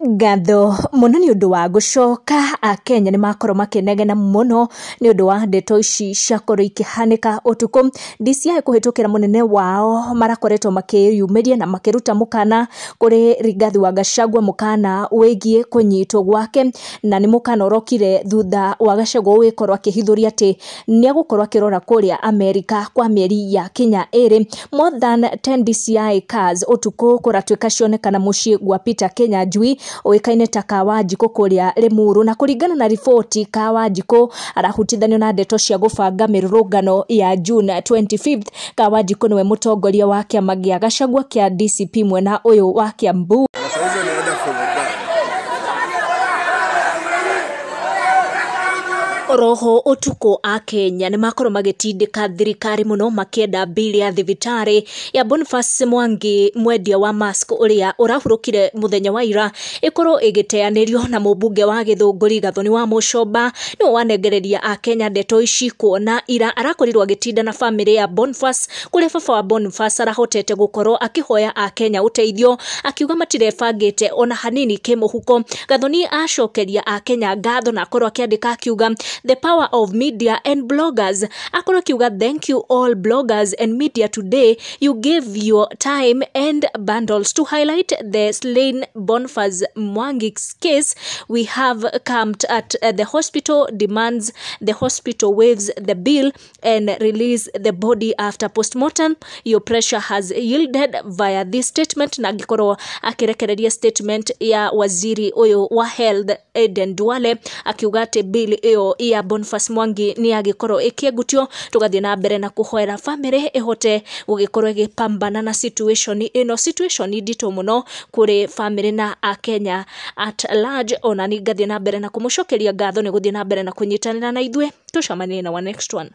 Ngatho mũno nĩ ũndũ wa gũcoka. Akenya nĩ makorwo makĩnegena mũno nĩ ũndũ wa ndeto ici ciakorwo ikĩhanĩka ũtukũ. DCI kũhĩtũkĩra mũnene wao marakoretwo makĩyumĩria na makĩruta mũkana kũrĩ Rigathi wa Gachagua, mũkana wĩgiĩ kũnyitwo gwake, na nĩ mũkana ũrokire thutha wa Gachagua gũgĩkorwo akĩhithũria atĩ nĩ egũkorwo akĩrora kũrĩa Amerika kwa mĩeri ya kinya ĩrĩ. More than 10 DCI cars ũtukũ kũratuĩka cionekana mũciĩ gwa Peter Kinyanjui ũĩkaine ta Kawanjikũ kũrĩa Limuru, na kũringana na riboti Kawanjikũ arahutithanio na ndeto cia gũbanga mĩrũrũngano ya June 25th. Kawanjikũ nĩwe mũtongoria wa kĩama gĩa Gachagua kĩa DCP mwena ũyũ wa Kiambu. Na saa hizo naenda kwenye Oroho ũtukũ Akenya nĩ makorwo magĩtindĩka thirikari mũno makĩenda bili ya thibitarĩ ya Boniface Mwangi, mwendia wa mask ũrĩa ũrahurũkire mũthenya wa ira, ĩkorwo ĩgĩteanĩrio na mũmbunge wa Gĩthũngũri Gathoni wa Mũcomba nĩwe wanengereria Akenya ndeto ici, kuona ira arakorirwo agĩtinda na bamĩrĩ ya Boniface, kũrĩa baba wa Boniface arahotete gũkorwo akĩhoya Akenya ũteithio, akiuga matirebangĩte ona hanini kĩmũhuko. Gathoni acokeria Akenya ngatho na akorwo akĩandĩka akiuga the power of media and bloggers, akorwo akiuga thank you all bloggers and media today, you gave your time and bundles to highlight the slain Boniface Mwangi's case. We have camped at the hospital, demands the hospital waives the bill and release the body after postmortem. Your pressure has yielded via this statement. Na angĩkorwo akĩrekereria statement ya waziri ũyũ wa health Aden Duale akiuga atĩ bill ĩyo ya Boniface Mwangi nĩ yagĩkorwo ĩkĩengutio. Tũgathiĩ na mbere na kũhoera bamĩrĩ ĩhote gũgĩkorwo ĩgĩpambana na situation ĩno, situation nditũ mũno kũrĩ bamĩrĩ na Akenya at large. Ona nĩ ngathiĩ na mbere na kũmũcokeria ngatho nĩ gũthiĩ na mbere na kũnyitanĩra na ithuĩ. Tũcemanie na wa next one.